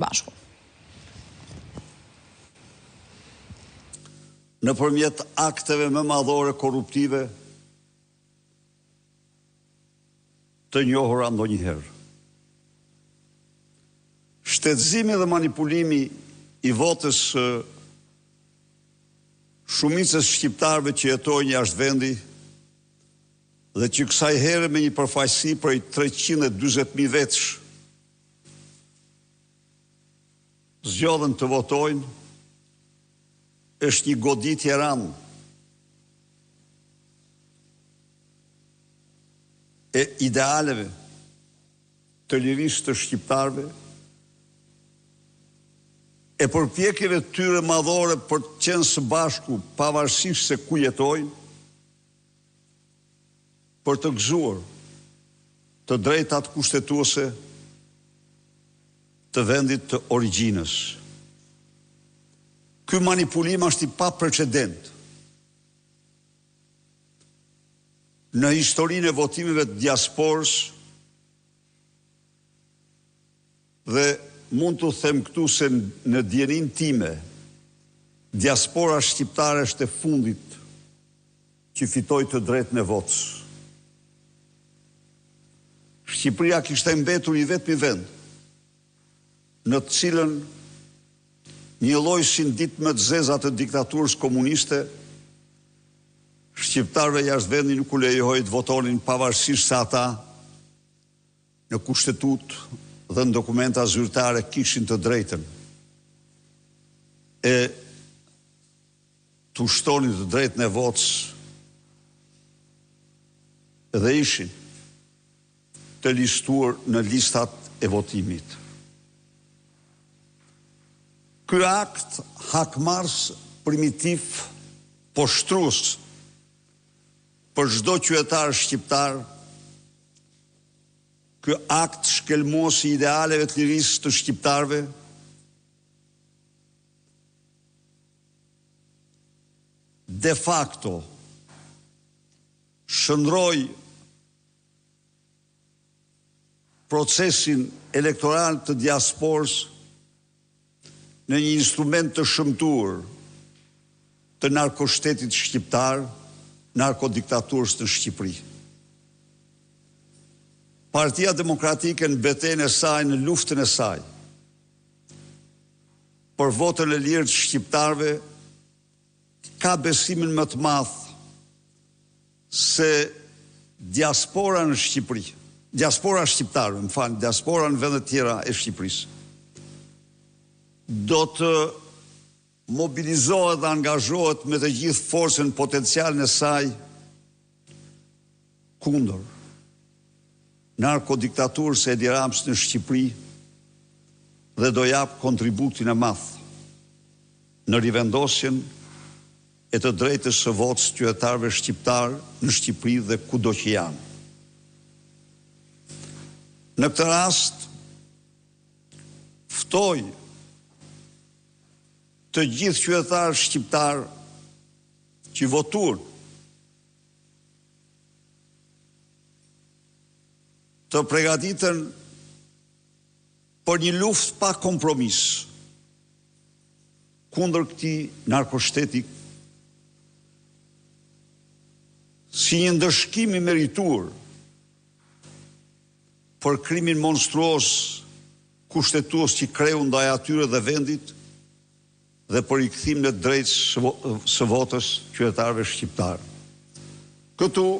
Bashku. Nëpërmjet akteve më madhore korruptive të njohura ndonjëherë. Shtetëzimi dhe manipulimi i votës së shumicës shqiptarëve që jetojnë jashtë vendi dhe që kësaj here me një përfaqësi prej 340.000 vetësh zgjodhën të votojnë, është një goditje e rëndë e idealeve të lirisë të shqiptarëve, e përpjekjeve të tyre madhore për të qenë së bashku pavarësisht se ku jetojnë, për të gëzuar të drejtat kushtetuese të vendit të origjinës. Ky manipulim është i paprecedent në historinë e votimeve të diasporës dhe mund t'u them këtu se në dijeninë time diaspora shqiptare është e fundit që fitoi të drejtën e votës. Shqipëria kishte mbetur i vetmi vend në të cilën njëlloj si në ditë më të zeza të diktaturës komuniste, shqiptarëve jashtë vendi nuk u lejohej të votonin pavarësisht se ata në kushtetutë dhe në dokumenta zyrtare kishin të drejtën e të ushtronin të drejtën e votës dhe ishin të listuar në listat e votimit. Ky akt hakmarrës primitiv poshtrues për çdo qytetar shqiptar, ky akt shkelmues i idealeve të lirisë të shqiptarëve, de facto shndërroi procesin elektoral të diasporës në një instrument të shëmtuar të narkoshtetit shqiptar, narkodiktaturës në Shqipëri. Partia Demokratike në betejën e saj, në luftën e saj, për votën e lirë të shqiptarëve, ka besimin më të madh se diaspora në Shqipëri, diaspora shqiptarëve, më falni, diaspora në vende të tjera e Shqipërisë, do të mobilizohet dhe angazhohet me të gjithë forcën potencialin e saj kundër narkodiktaturës së Edi Ramës në Shqipëri dhe do japë kontributin e madh në rivendosjen e të drejtës së votës qytetarëve shqiptarë në Shqipëri dhe kudo që janë. Në këtë rast, ftoj të gjithë qytetarët shqiptarë që votuan të pregatiten për një luftë pa kompromis kundër këtij narkoshteti si një ndëshkim i merituar për krimin monstruoz kushtetues që kreu ndaj atyre dhe vendit dhe për rikthimin e drejtës së votës qytetarëve shqiptarë. Këtu.